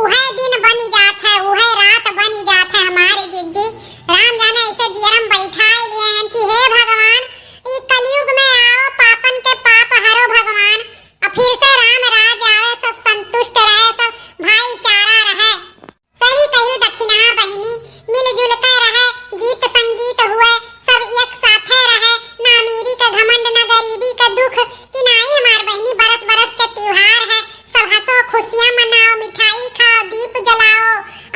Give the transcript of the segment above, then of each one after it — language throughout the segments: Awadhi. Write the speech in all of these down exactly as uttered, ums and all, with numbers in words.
उहे दिन बनी जात है, उहे रात बनी जात है हमारे जिज्जी। राम जाने ऐसे जियरम बैठाए लिए हैं कि हे भगवान, ई कलयुग में आओ, पापन के पाप हरो भगवान, और फिर से राम राज आवे, सब संतुष्ट रहे, सब भाईचारा रहे। सही कही दखिनहा बहिनी, मिलजुल के रहे, गीत संगीत हुए, सब एक साथे रहे, ना अमीरी के घमंड, ना गरीबी के दुख, कि नाई हमार बहिनी, बरस बरस के त्योहार है, सब हंसो, खुशियां मनाओ, मिठाई खाओ, दीप जलाओ,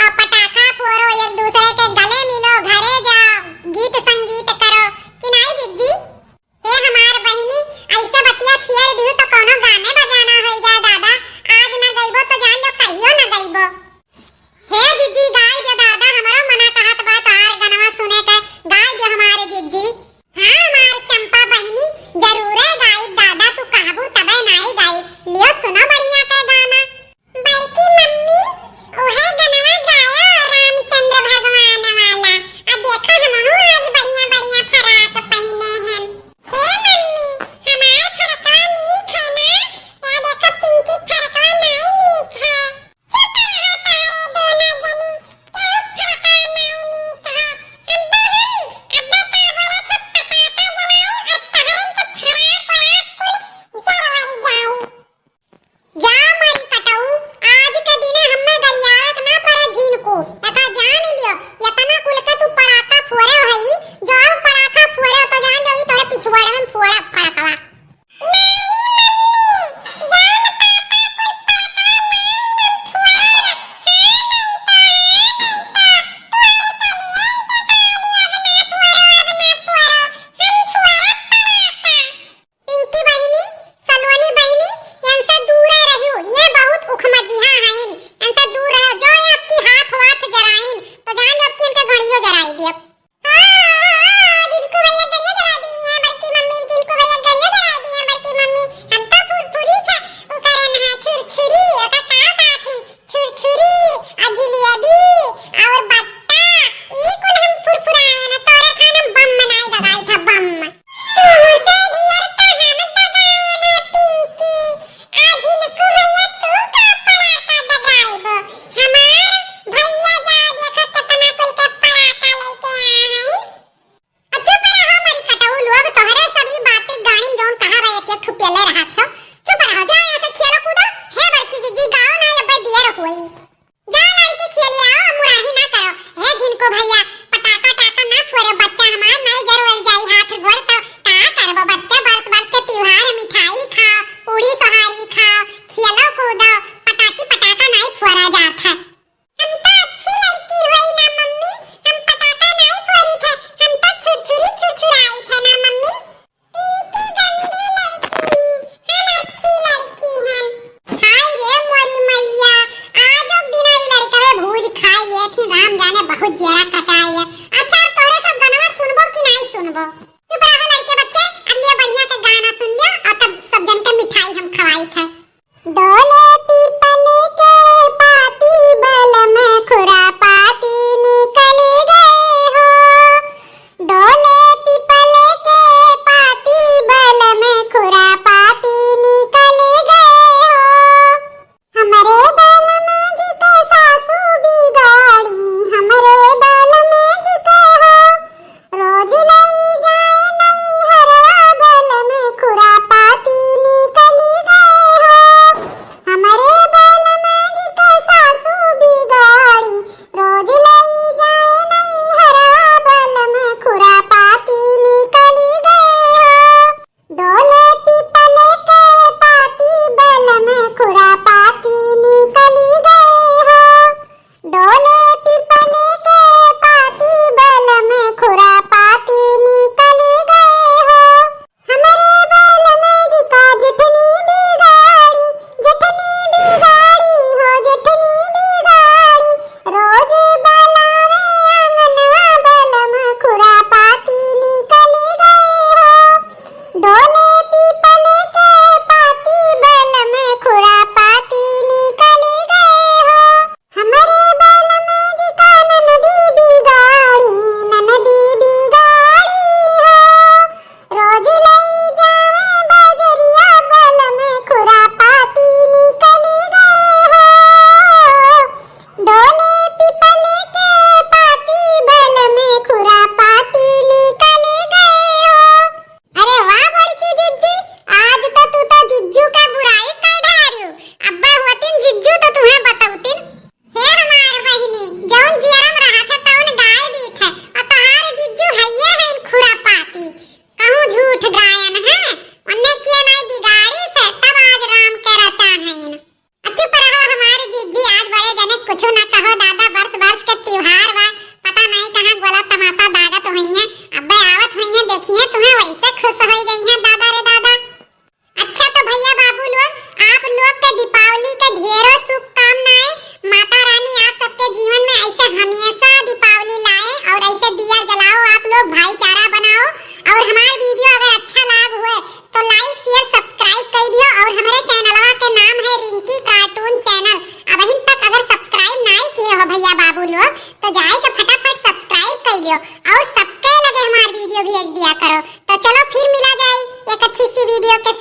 और पटाखा फोड़ो, एक दूसरे के गले मिलो, घरे जाओ, गीत संगीत करो, कि नाई जिज्जी? हे हमार बहिनी, ऐसे बतिया छेड़ दिहु तो कौनो गाने बजाना होई जाए दादा। आज ना गइबो तो जान लो कहियो ना गइबो। हे जिज्जी गाय दे दादा, हमरो मना कहत बा तोहार गनवा सुने के, गाय दे हमारे जिज्जी। हाँ हमार चंपा बहिनी, जरूरे गाई दादा, तू कहबू तबे नाई गाई। लियो सुनो बढ़िया के गाना। बड़की मम्मी, उहे गनवा गायो रामचंद्र भगवान वाला। आ देखा हमहू आज बढ़िया बढ़िया फराक पहिने हन। हे मम्मी, हमार फरकवा नीक है ना? या देखो पिंकी फरकवा नाई नीक है। चुप रहो तोहरे दोनों जनी, केहू फरकवा नाई नीक है। हम बहन, अब्बा का बोला सब पटाखा जलाई और तोहरन के फराक वराक कुल जरवल जाई। जा मरी कटऊ, आज के दिने हम्मे गरियावे के ना पड़े झिनकू। एका जान लियो, एतना कुल के तू पड़ाका फोड़े हई, जो अब पड़ाका फोड़े तो जान लो, ई तोरे पिछुआड़े में फोड़ा फड़कवा। पिंकी बहिनी, सलोनी बहिनी, इनसे दूरे रहियो, ये बहुत उखमजिहा हईन, इनसे दूर रहो, जो ये आपकी हाथ वाथ जराइन, तो जान लो आपकी इनके गड़ियो जराई दियब। हाँ, हाँ, हाँ, जिनको भैया गड़ियो जराई दी है, बड़की मम्मी, जिनको भैया गड़ियो जराई दी है, बड़की मम्मी, हम तो फुरफुरी छा, उ करन है छुरछुरी, ओका का कहथिन, छुरछुरी, आ जिलेबी, और बट्टा, ई कुल हम फुरफुराए न, तोरे खाना बम बनाई दबाई था, बम। तुमसे ढेर तो हम दबाए ना पिंकी, आज इनको भैया तू का पड़ाका दबाइबो। हमार भैया जा देखो कितना कुल के पड़ाका लेके आए हैं। अब चुप रहो मरी कटऊ लोग, तोहरे सब ई बातें गाड़ी में जौन कहा रहे एक एक ठो पियले रहा था। चुप रहो, जा यहाँ से खेलो कूदो। हे बड़की जिज्जी गाओ ना, अब दियर होई। जा लड़की खेलिया आओ, मुराही ना करो। हे झिनको भैया, पटाखा टाखा ना फोड़ो, बच्चा हमार नहीं जरूर जाई हाथ गोड़ तो का करबो बच्चा, बरस बरस के त्योहार है, मिठाई खाओ, पूरी सोहारी खाओ, खेलो कूदो, पटाखी पटाखा नहीं फोड़ा जात है। हम तो अच्छी लड़की होई ना मम्मी, हम पटाखा नहीं फोड़ी थे, हम तो छुरछुरी छुरछुराई थे ना मम्मी। पिंकी गंदी लड़की, हम अच्छी लड़की हन। हाय रे मोरी मैया, आज और सबके लगे हमार video भेज दिया करो। तो चलो फिर मिला जाई एक अच्छी सी video के